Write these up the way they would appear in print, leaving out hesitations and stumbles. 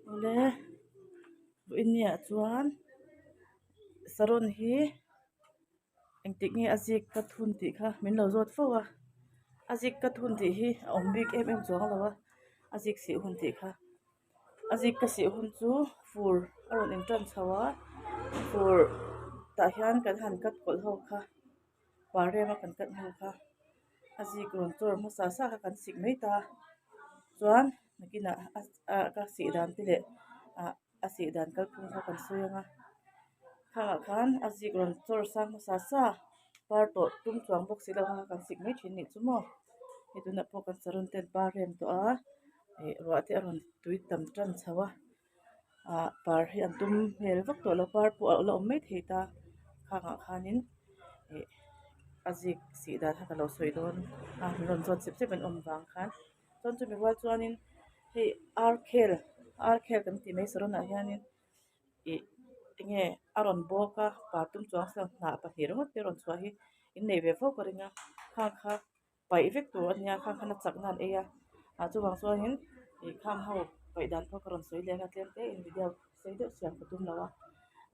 Awle vawiinniah chuan saron hi engtik nge a zik ka thun tih kha min lo zawt fo a a zik ka thun tih hi a awm bik em em chuang lo a a zik sih hun tih kha a zik ka sih hun chu fur a rawn in tan chho a fur tah hian kan han cut kawlh ho kha par rem a kan cut hnu kha a zik rawn chawr hmasa sa kha kan sik mai ta chuan nakinah a ka sih dan te leh ah a sih dan kalphung kha kan sawi ang a khangah khan a zik rawn chawr sang hmasa sa par tawh tum chuang bawk si lo kha kan sik mai thin a nih chu maw hei tunah pawh kan saron ten par rem tawh a ih ruah te a rawn tui tam tan chho a ah par hi an tum hmel vak tawh lo par pawh a la awm maithei ta khangah khanin ih a zik sih dan kha ka lo sawi dawn a min rawn zawt chep chep an awm vang khan chuan chumi rual chuanin hei ar khel ar khel kan tih mai saron ah hianin ih enge a rawn bawk a par tum chuang sawn hnah pahnih ringawt te a rawn chhuah hi in nei ve fo ka ring a khang kha paih vek tur a nia khang khan a chakna an ei a ah chuvang chuanin ih khang ho paih dan pawh ka rawn sawi leh ang a tlem te in video sei deuh siam ka tum lo a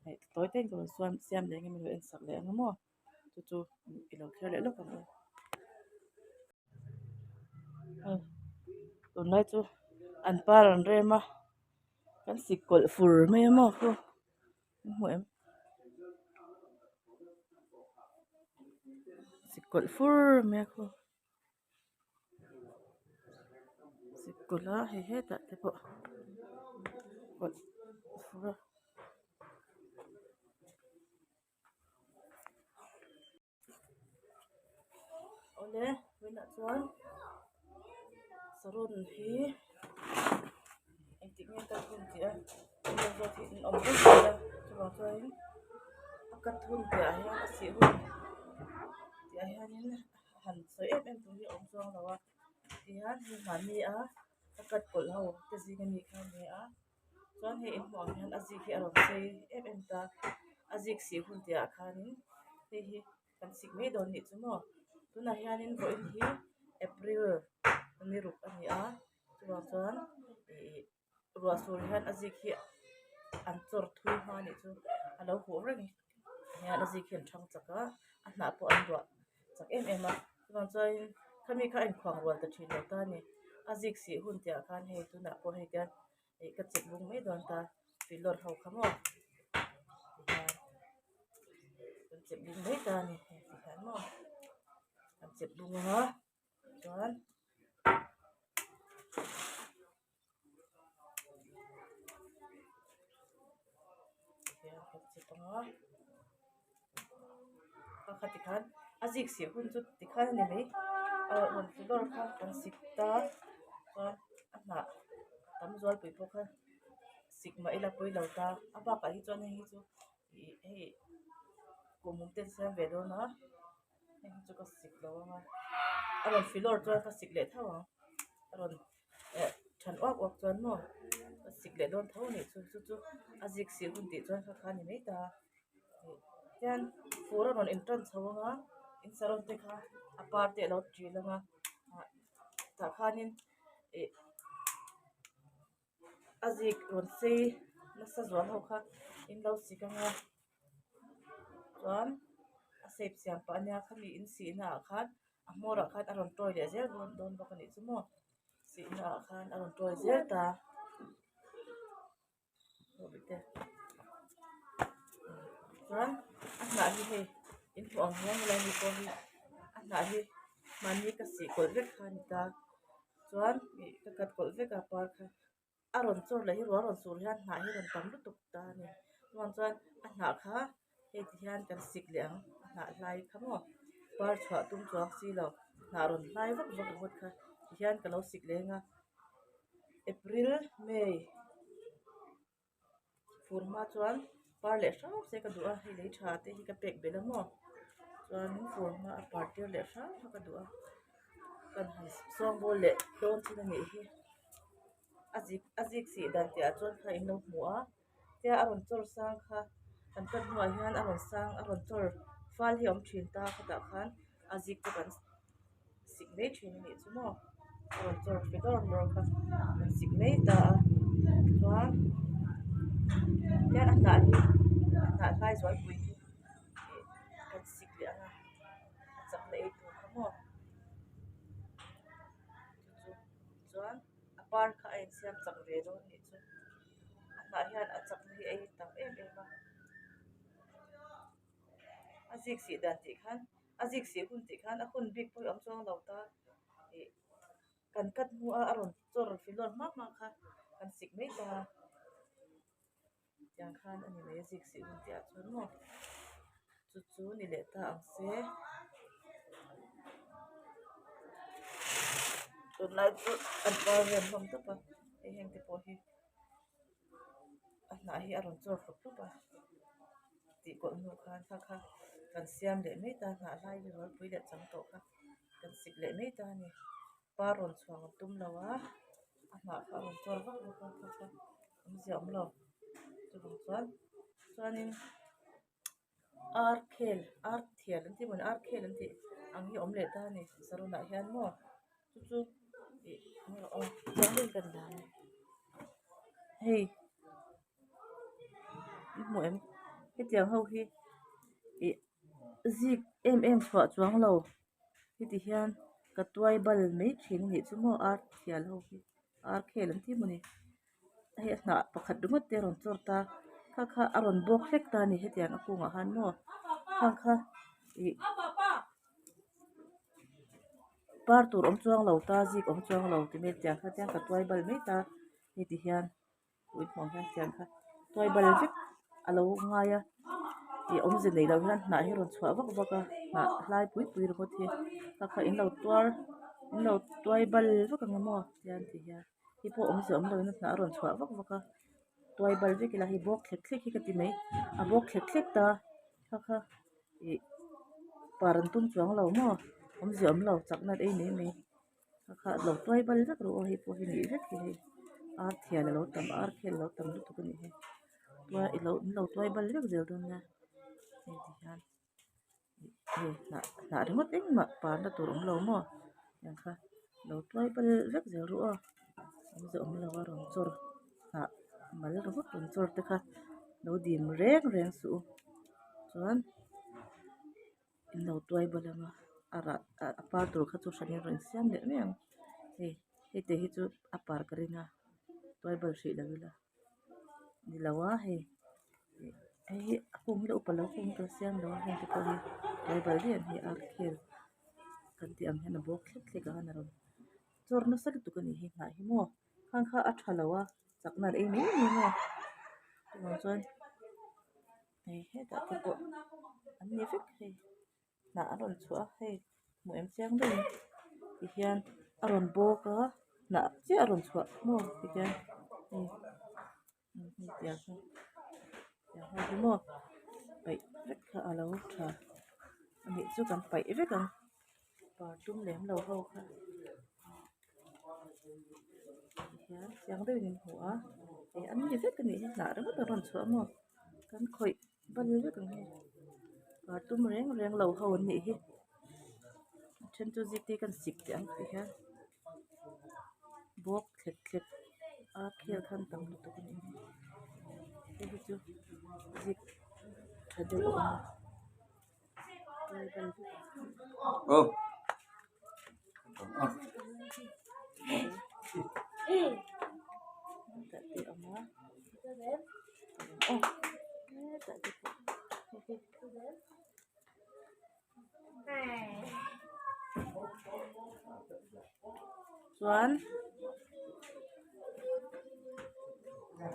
hei tawi te in ka rawn suam siam leh ang e min lo en sak leh ang maw chu chu i lo thlir leh lawk ang u tunlai chu an par an rem a kan sik kawlh fur mai a maw khu in hmu em sik kawlh fur mai a khu sik kawlh a hei hetah te pawh kawlh fur a. Awle vawiinah chuan saron hi engtik nge cut hun tih a englo zawt hi an awm vek mai a chuvang chuanin a cut hun piahah hian a sih hun tih ah hianin han sawi em em tur hi a awm chuang lo a tihian hei mahni a a cut kawlh ho te zing ami kha a ni a. Chuan hei in hmuh ang hian a zik hi a rawn sei em em ta a zik sih hun tih ah khanin hei hi kan sik mai dawn nih chu maw tunah hianin vawiin hi april ni ruk a ni a chuvang chuan ih ruah sur hian a zik hi an chawr thui hma nih chu a lo huh reng hian a zik hi an thang chak a a hnah pawh an duah chak em em a chuvang chuanin khami kha a inkhuang rual ta thin lo ta a ni a zik sih hun tih ah khan hei tunah pawh hei tian ih ka chep bung mai dawn ta filawr ho kha maw tihian kan chep bung mai ta a ni hei tihian maw kan chep bung ang a chuan tihian kan chep ang a kha kha tikhan a zik sih hun chu tikhan a ni mai a rawn filawr kha kan sik ta chuan a hnah tam zual pui pawh kha sik mah ila pawi lo ta a bakah hi chuan hei hi chu ih hei kuhmum te an siam ve dawn a hei hi chu ka sik lo ang a a rawn filawr chuan ka sik leh tho ang a rawn eh than uak uak chuan maw ka sik leh dawn tho a nih chu chu chu a zik sih hun tih chuan kha kha a ni mai ta hian fur a rawn intan chho ang a in saron te kha a par te a lo ṭil ang a ah tah khanin ih a zik rawn sei nasa zual ho kha in lo sik ang a chuan a shape siam pah a nia khami in sihna ah khan a hmawr ah khan a rawn tawi leh zel dawn bawk a nih chu maw sihna ah khan a rawn tawi zel ta. Chuan a hnah hi hei in hmuh ang hian helai mi pawh hi a hnah hi mahni ka sih kawlh vek kha a ni ta chuan ih ka cut kawlh vek a par kha a rawn chawr leh hi ruah a rawn sur hian hnah hi a rawn tam lutuk ta a ni chuvang chuan a hnah kha hei ti hian kan sik leh ang a hnah hlai kha maw par chhuah tum chuang si lo hnah rawn hlai vak vak ringawt kha ti hian ka lo sik leng a April May fur hma chuan par leh hram se ka duh a hei lei tha te hi ka pek belh a maw chuanin fur hma a par tir leh hram kha ka duh a kan han sawngbawl leh dawn chin a nih hi a zik a zik sih dan tih ah chuan kha in lo hmu a tia a rawn chawr sang kha kan cut hnuah hian a rawn sang a rawn chawr fal hi a awm thin ta khatah khan a zik chu kan sik mai thin a nih chu maw a rawn chawr fe dawr dawr kha kan sik mai ta a chuan. Chuan hian a hnah hi a hnah hlai zualpui hi ih kan sik leh ang a a chakna ei tur kha maw chu chu chuan a par kha a insiam chak ve dawn anih chu a hnah hian a chakna hi a ei tam em em a a zik sih dan tih khan a zik sih hun tih khan a hun bik pawh hi a awm chuang lo ta ih. Kan cut hnu a a rawn chawr filawr hma hma kha kan sik mai ta a tiang khan a ni mai a zik sih hun tih ah chuan maw chu chu ni leh ta ang se tunlai chu an par rem hlawm tawp a hei heng te pawh hi a hnah hi a rawn chawr hlup hlup a tih kawlh hnu khan kha kha kan siam leh mai ta hnah hlai hi rualpui leh chang tawh kha. Kan sik leh mai ta a ni par rawn chhuang an tum lo a a hnah kha a rawn chawr vak vak a kha kha awmzia a awm lo chuvang chuan chuanin ar khel ar thial an tih mawni ar khel an tih ang hi a awm leh ta a ni saron ah hian maw chu chu ih aw hei. I hmu em hetiang ho hi ih zik em em chhuah chuang lo heti hian ka tuai bal mai thin a nih chu maw ar thial ho hi ar khel an ti mawni hei a hnah pakhat ringawt te a rawn chawr ta kha kha a rawn bawk hlek ta a ni hetiang a kungah khan maw khang kha ih par tur awm chuang lo ta zik awm chuang lo ti mai tiang kha tiang ka tuai bal mai ta heti hian. Ui hmuh hian tiang kha tuai bal vek a lo ngai a ih awmze nei lo hian hnah hi a rawn chhuah vak vak a hnah hlai pui pui ringawt hi kha kha in lo tuar in lo tuai bal vek ang maw tian ti hian hei pawh awmze awm lo in hnah a rawn chhuah vak vak a tuai bal vek ila hei bawk thlek thlek hi ka ti mai a bawk thlek thlek ta kha kha ih par an tum chuang lo maw awmze awm lo chakna an ei mai mai. A kha lo tuai bal vek rawh aw hei pawh hi nih vek hi hei ar thial alo tam ar khel alo tam lutuk a nih hi tuai ilo an lo tuai bal vek zel dawn nia hei ti hian hei hnah hnah ringawt engmah parna tur awm lo maw tiang kha lo tuai bal vek zel rawh aw awmze awm lo a rawn chawr hnah mal ringawt rawn chawr te kha lo dim reng reng suh u chuan. In lo tuai bawlh ang a a rah a par tur kha chu hran in rawn siam leh mai ang hei hei te hi chu a par ka ring a tuai bal hrih lo ila ni lo a hei hei hi a kung hi la upa lo kung ka la siam lo a heng te pawh hi tuai bal daih ang hei ar khel kan tih ang hian a bawk thlek thlek ang a rawn chawr nasa lutuk a nih hi hnah hi maw khang kha a tha lo a chakna an ei mai mai maw chuvang chuan. Hei hetah te pawh an ni vek hei hnah a rawn chhuah a hei hmuh em chiang deuhin tihian a rawn bawk a hnah chiah a rawn chhuah maw tihian hei hei tiang hi tiang ho hi maw paih vek kha a lo tha a nih chu kan paih vek ang par tum lem lo ho kha. Tihian chiang deuhin in hmu a ih an ni vek a nih hi hnah ringawt a rawn chhuah a maw kan khawih bal vek ang hei par tum reng reng lo ho an nih hi a then chu ziti kan sik teh ang tih hian bawk thlek thlek a khel khan tam lutuk a nih hi hei hi chu zik tha deuh a awm a. Chuan.